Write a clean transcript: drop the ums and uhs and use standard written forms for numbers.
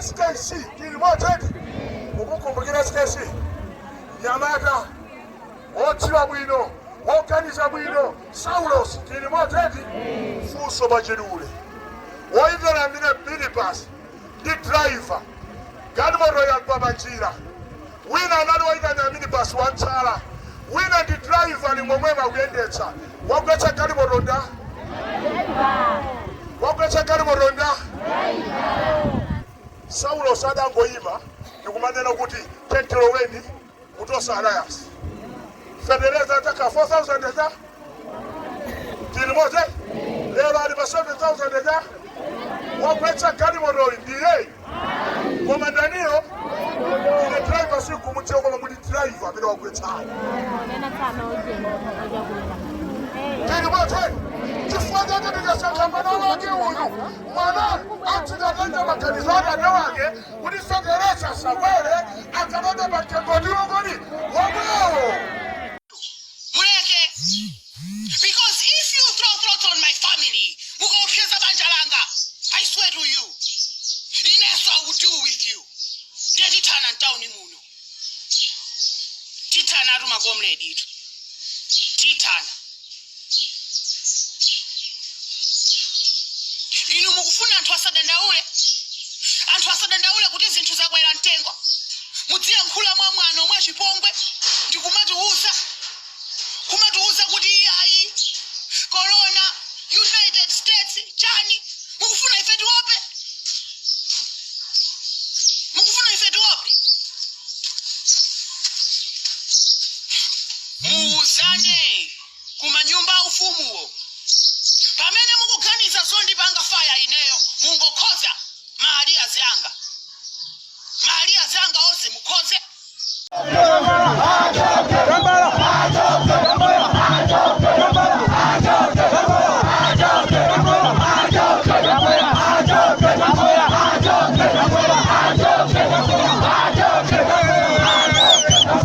SKC tili limodzi eti? Mukukumbukira SKC? Nyamata wodziwa bwino, woganiza bwino, Saulos tili limodzi eti? Funso pachidule, woyitana amene minibus ndi driver, galimoto yagwa panjira, wina anali woyitana minibus watsala, wina ndi driver ali momwemo akuyendetsa, wagwetsa galimoto nda? Wagwetsa galimoto nda? Saulo sadangoyima ndikumanena kuti tentiloweni mu Tonse Alliance, fetereza adzakhala 4000 cha tili limodzi, lero ali pa 7000 cha. Wagwetsa galimotoyi ndiyeyo, koma ndaniyo? Ine driver sikumudziwa, koma muli driver amene wagwetsayo. Tili limodzi. Chifukwa chake tikasankha mwana wake uyu, mwana azikatenga maganizo a atate wake kuti fetereza asakwere, akalebe pa mtengo ndiwo kodi womwewo. Muleke, because if you throw threats on my family, mukaopseza banja langa, I swear to you, inenso I will deal with you. Ndiye tithana mtawuni muno, tithana atu, macomrade itu, tithana. Inu mukufuna anthu asadandaule, anthu asadandaule kuti zinthu zakwera mtengo, mudziyankhula mwa mwano, mwa chipongwe, ndikumatiuza, kumatiuza kuti iyayi, corona, United States, chani. Mukufuna ife tiope? Mukufuna ife tiope? Muuzane kumanyumba aufumuwo, pamene mukuganiza zondipanga fire ineyo, mungokhoza maaliazi anga, maaliazi anga onse mukhoze.